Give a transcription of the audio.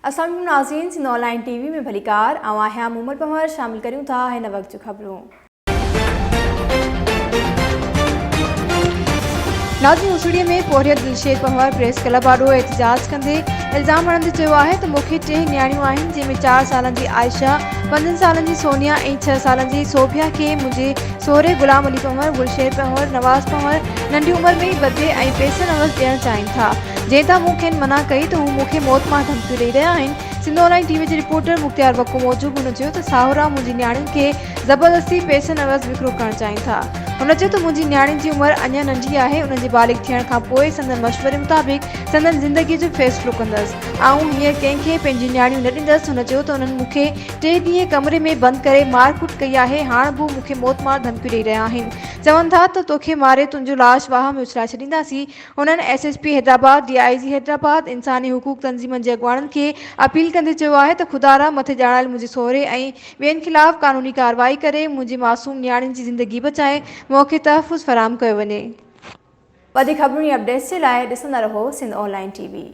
اسلام عليڪم ناظرين سنڌ آن لائين ٽي وي ۾ ڀليڪار آئون آهيان مومل پنهور شامل ڪريون ٿا هن وقت جون خبرون. ناظرين اوسڙي ۾ پورهيت دلشير پنهور پريس ڪلب آڏو احتجاج ڪندي الزام هڻندي چيو آهي ته مون کي ٽي نياڻيون آهن جنهن ۾ چار سالن جي عائشه، پنجن سالن جي سونيا ۽ ڇهه سالن جي صوفيا کي منهنجي سهري غلام علي پنهور، گلشير پنهور، نواز پنهور ننڍي عمر ۾ ئي ٻڌي ۽ پئسن عيوض ڏيڻ چاهين ٿا جنهن تان مون کين منع ڪئي ته هو مون کي موت مان ڌمڪيون ڏئي رهيا آهن. سنڌ آن لائين ٽي وي جي رپورٽر مختيار وڪو موجب هن چيو ته ساهورا منهنجي نياڻين کي زبردستي پئسن عيوض وڪرو ڪرڻ چاهين ٿا. هن چيو ته منهنجي نياڻين جي عمر اڃا ننڍي آهي انهن جي بالغ ٿيڻ کان پوء سندن مشوري مطابق سندن زندگي جو فيصلو ڪندس. آئون هينئر ڪنهن کي پنهنجون نياڻيون نه ڏيندس. هن چيو ته انهن مون کي ٽي ڏينهن ڪمري ۾ بند ڪري مار ڪٽ ڪئي آهي هاڻ به مون کي موتمار ڌمڪيون ڏئي رهيا آهن. چون ٿا ته توکي ماري تنهنجو لاش واهه ۾ اڇلائي ڇڏينداسين. هنن S S P Hyderabad, D I G Hyderabad, انساني حقوق تنظيمن جي اڳواڻن کي اپيل ڪندي چيو آهي ته خدارا مٿي ڄاڻايل منهنجي سهري ۽ ٻين خلاف قانوني ڪارروائي ڪري منهنجي معصوم نياڻين جي زندگي بچائي مون کي تحفظ فراهم ڪيو وڃي. وڌيڪ خبرن ۽ اپڊيٽس جي لاء ڏسندا رهو سنڌ آن لائين ٽي وي.